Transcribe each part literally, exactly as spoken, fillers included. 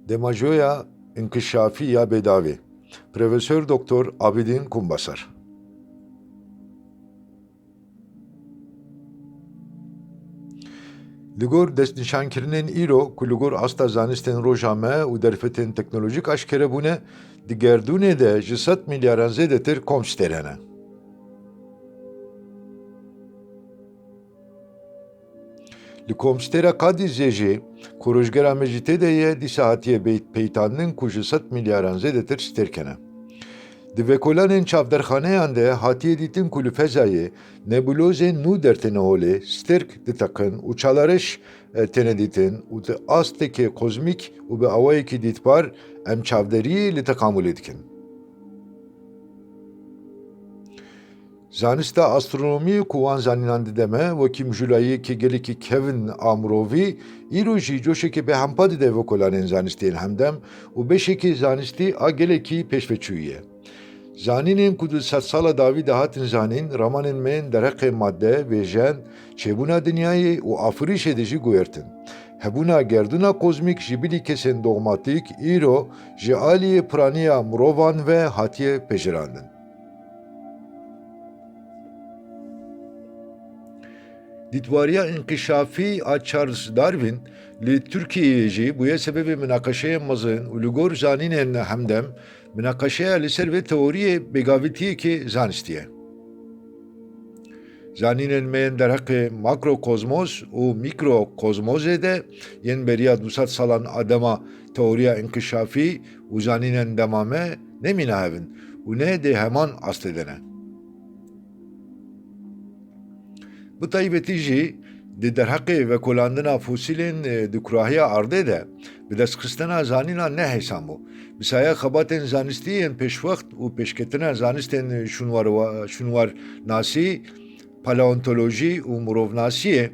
Demajoya inkişafî ya bêdawî. Profesor Doktor Abidîn Kumbasar. Li gor destnîşankirinên îro ku li gor asta zanistên roja me û derfetên teknolojîk aşkere bûne, di gerdûnê de ji sed milyaran zêdetir komstêr hene. Li komstêra Kadîzê jî, ku rojgera me jî tê de ye, dîsa hatiye bê-, peytandin ku ji sed milyaran zêdetir stêrk hene. Di vekolanên çavderxaneyan de hatiye dîtin ku li fezayê nebulozên nû dertêne holê, stêrk diteqin û çalarêş, e, têne dîtin û di astekê kozmîk û bi awayekî dîtbar em çavderiyê li teqamulê dikin. Zanista astronomiyê ku wan zanînan dide me, wekî mijûlayiyekê gelekî kevin a mirovî, îro jî coşekê bêhempa dide vekolanên zanistî yên hemdem û beşekî zanistî a gelekî pêşveçûyî ye. Zanînên ku di sedsala dawî de hatin zanîn, ramanên me yên derheqê madde, vêjen, çêbûna dinyayê û afirîşê de jî guhertin. Hebûna gerdûna kozmîk ji bilî kesên dogmatîk, îro ji aliyê piraniya mirovan ve hatiye pejirandin. Dîtwariya înkişafî a Charles Darwin li Tirkiyeyê jî bûye sebebê minaqeşeyên mezin û li gor zanînên hemdem minaqeşeya li ser vê teoriyê bêgavitiyekê zanistî ye. Zanînên me yên derheqê makrokozmos û mîkrokozmosê de yên beriya du sed salan a dema teoriya înkişafî û zanînên dema me nemîne hev in û ne dê heman astê de ne. Bi taybetî jî di derheqê vekolandina fosîlên, e, di kurahiya erdê de bi destxistina zanîna ne hêsan bû. Bi saya xebatên zanistî yên pêşwext û pêşketina zanistên şûnwarwa-, şûnwarnasî, paleontolojî û mirovnasiyê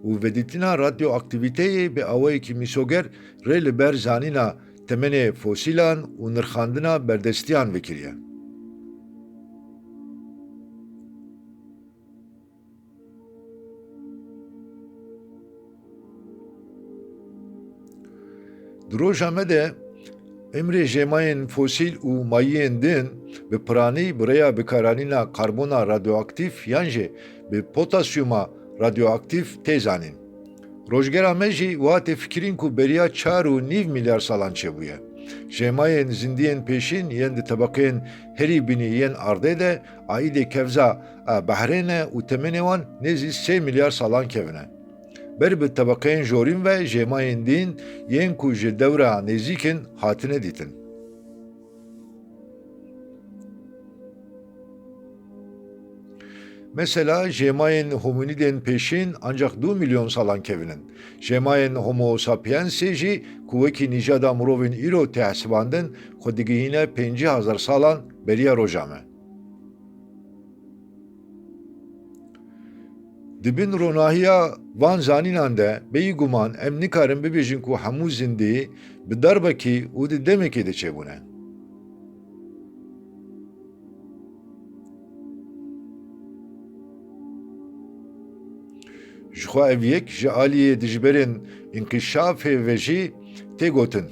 û vedîtina radyoaktîvîteyê bi awayekî mîsoger rê li ber zanîna temenê fosîlan û nirxandina berdestiyan vekiriye. Di roja me de emrê jêmayên fosîl û mayiyên din bi piranî bi rêya bikaranîna karbona radyoaktîf yan jî bi potasyuma radyoaktîf tê zanîn. Rojgera me jî wiha tê fikirîn ku beriya çar û nîv milyar salan çêbûye. Jêmayên zindiyên pêşîn yên di tebeqeyên herî binî yên erdê de aîdê kevza a behrê ne û temenê wan nêzî sê milyar salan kevin e. Ber bi tebeqeyên jorîn ve jêmayên din yên ku ji dewra nêzîk in hatine dîtin. Mesela jêmayên hominîdên pêşîn ancak du milyon salan kevin in. Jêmayên Homo sapiensê jî ku wekî nîjada mirovên îro tê hesibandin, xwe digihîne pêncî hezar salan beriya roja me. Di bin ronahiya van zanînan de bêyî guman em nikarin bibêjin ku hemû zindî bi darbekî û di demekê de çêbûne. Jixwe ev yek ji aliyê dijberên înkişafê ve jî tê gotin.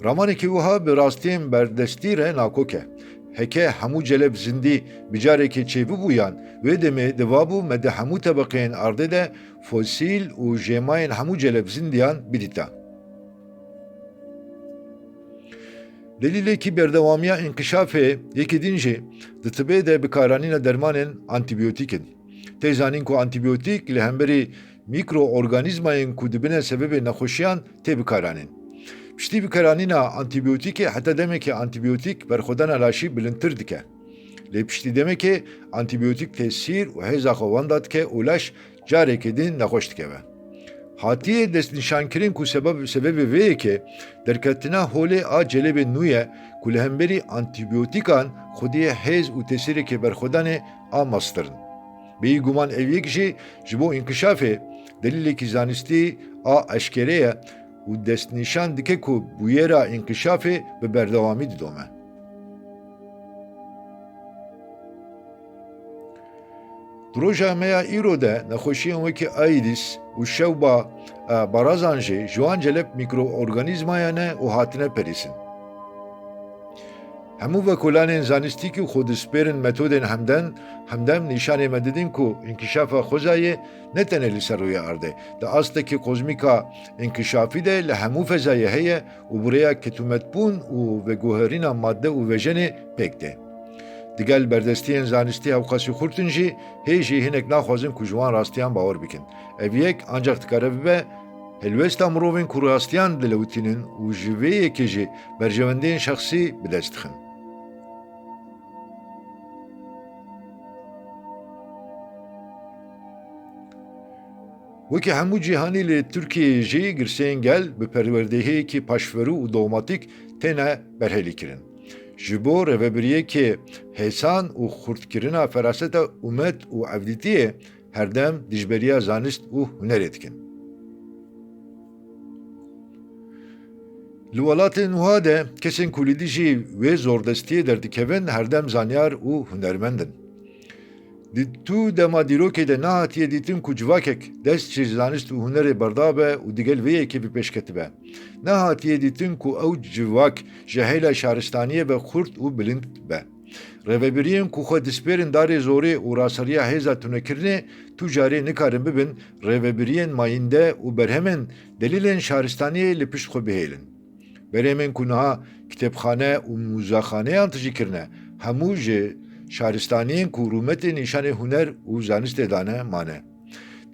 Ramanekî wiha bi rastiyên berdestî re nakok e. Heke hemû celeb zindî bi carekê çêbibûyan, wê demê divabû me di hemû tebeqeyên erdê de fosîl û jêmayên hemû celeb zindiyan bidîta. Delîlekî berdewamiya înkişafê yekî din jî di tibê de bikaranîna dermanên antîbiyotîk in. Tê zanîn ku antîbiyotîk li hemberî mîkroorganîzmayên ku dibine sebebê nexweşiyan tê bikaranîn. Piştî bikaranîna antîbiyotîkê heta demekê antîbiyotîk berxwedana laşî bilindtir dike. Lê piştî demekê antîbiyotîk tesîr û hêza xwe wenda dike û laş careke din nexweş dikeve. Hatiye destnîşankirin ku sebeb-, sebebê vê yekê derketina holê a celebên nû ye ku li hemberî antîbiyotîkan xwediyê hêz û tesîrekê berxwedanê a mestir in. Bêyî guman ev yek jî ji bo înkişafê delîlekî zanistî a eşkere ye û destnîşan dike ku bûyera înkişafê bi berdewamî didome. Projeya me ya îro de nexweşiyên wekî AIDS û şewba, e, barazan jî ji wan celeb mîkroorganîzmayan e û hatine perîsin. Hemû vekolanên zanistî ku xwe dispêrin metodên hemden, hemdem nîşanê me didin ku înkişafa xwezayê ne tenê li ser rûyê erdê, di astekî kozmîka înkişafî de li hemû fezayê heye û bi rêya ketûmetbûn û veguherîna madde û vejenê pêk tê. Digel berdestiyên zanistî hewqasî xurt in jî, hê jî hinek naxwazin ku ji wan rastiyan bawer bikin. Ev yek ancax dikare bibe helwesta mirovên ku rastiyan dilewitînin û ji vê yekê jî berjewendiyên şexsî bi dest dixin. Wekî hemû cîhanî li Tirkiyeyê jî girseyên gel bi perwerdehiyekî paşverû û dogmatîk têne berhêlîkirin. Ji bo rêvebiriyekê hêsan û xurtkirina feraseta umet û evdîtiyê herdem dijberiya zanist û hunerê dikin. Li welatên wiha de kesên ku li dijî wê zordestiyê derdikevin herdem zanyar û hunermend in. Di tu dema dîrokê de nehatiye dîtin ku civakek dest ji zanist û hunerê berdabe û digel vê yekê bi pêş ketibe. Nehatiye dîtin ku ew civak ji heyla şaristaniyê ve xurt û bilind be. Rêvebiriyên ku xwe dispêrin darê zorê û raseriya hêza tunekirinê tu carê nikarin bibin rêvebiriyên mayînde û berhemên delîlên şaristaniyê li pişt xwe bihêlin. Berhemên ku niha kitêbxane û mûzexaneyan tijî kirine, hemû ji şaristaniyên ku rûmetê nîşanê huner û zanistê dane mane.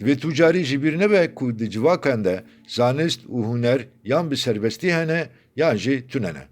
Divê tu carî ji bîr nebe ku di civakan de zanist û huner yan bi serbestî hene yan jî tune ne.